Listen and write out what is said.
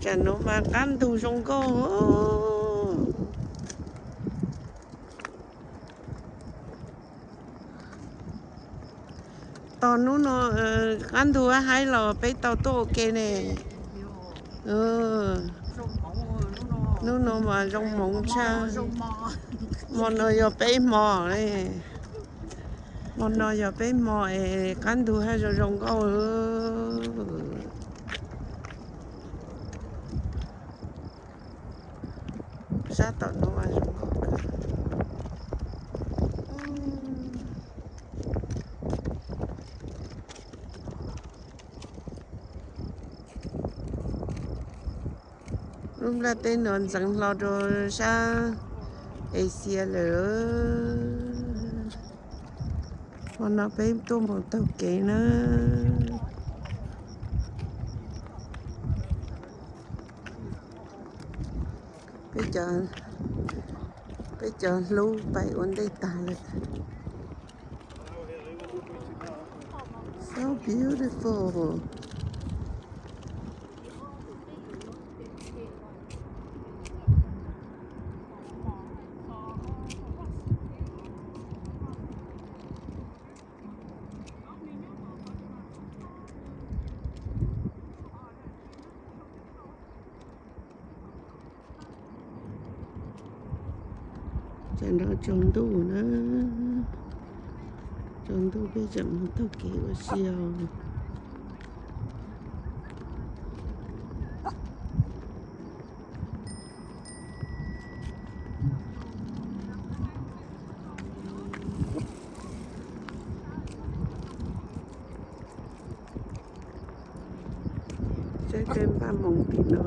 Tam no mas qab ntug zoo nkauj. Tos hnub no qab ntug haib los peb tau tuaj ua ke ne. Hnub no mas zoo hmoov tshaj. Hmo no yog peb hmo, hmo no yog peb hmo es qab ntug haj zoo zoo nkauj. Sab tom no zoo nkauj kawg. Lub nplaj teb no ntxeev hlo rau sab Asia lawm. Hmo no peb tuaj mus taug kev na. Peb cov hlub pais ua ntej tag lawm. So beautiful. Tam no tsaus ntuj na, tsaus ntuj peb tseem mus taug kev ua si os. Saib tej npaj moos tim no.